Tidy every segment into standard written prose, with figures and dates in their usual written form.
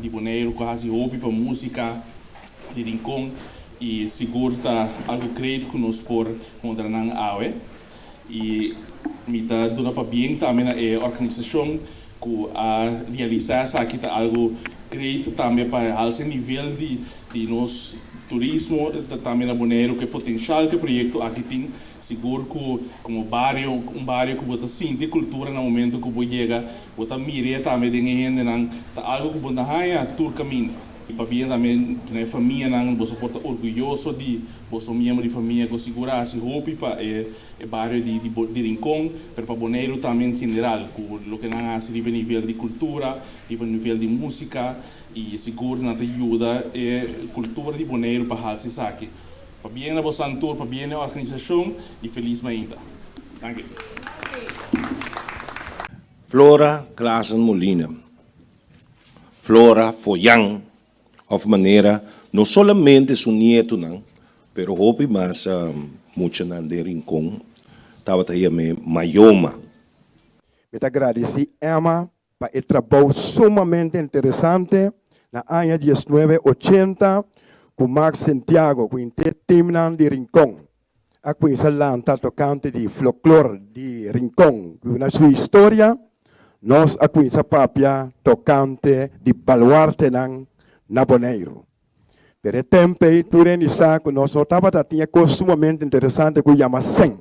di Boneiru ku a hasi hopi pa músika di Rincon i sigur ta algu great ku nos por honra nan awe. I mi ta duna pabien tambe na e organisashon ku a realisá esaki. Ta algu great tambe pa halsa e nivel di nos turismo tambe na Boneiru ku e potenshal ku e proyekto aki tin. Sigur ku komo bario, un bario ku bo ta sinti kultura na momento ku bo yega, bo ta mir'é tambe den e hendenan, ta algu ku bo no haña tur kaminda. I pabia tambe na e famianan, boso por ta orguyoso di boso miembro di famia ku sigur a hasi hopi pa e bario di di Rincon, pero pa Boneiru tambe en general, ku loke nan a hasi riba e nivel di kultura, riba e nivel di músika, i sigur nan ta yuda e kultura di Boneiru pa halsa esaki. Pabien na bosan tur, pabien na e organisashon i felis mainta. Danki. Flora Klaassen Molina, Flora Foyan of manera no solamente su nietonan pero hopi mas muchanan den Rincon tabata yam'é Mayoma. Mi ta gradisí Emma pa e trabou sumamente interesante na aña 1980 ku Mark Santiago ku henter teamnan di Rincon a kuminsá lanta tokante di floklor di Rincon ku na su historia nos a kuminsá papia tokante di baluartenan na Boneiru. Pero e tempu ei tur hende sa ku nos no tabata tin e kos sumamente interesante ku yama sèn.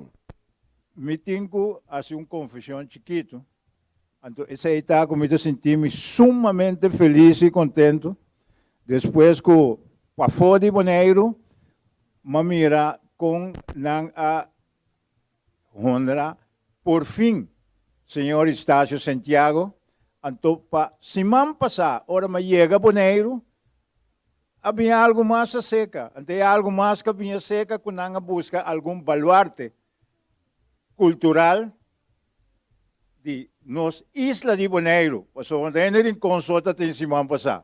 Mi tin ku hasi un konfeshon chikitu. Anto esei ta ku mi ta sinti mi sumamente felis i kontentu despues ku pafó di Boneiru m'a mira kon nan a honra porfin señor Eustachio Santiago. Anto pa siman pasá ora m'a yega Boneiru a bini algu mas aseka. Anto e algu mas ku a bini aseka ku nan a buska algun baluarte kultural di nos isla di Boneiru, pasobra no ta hende Rincon so ta tin siman pasá.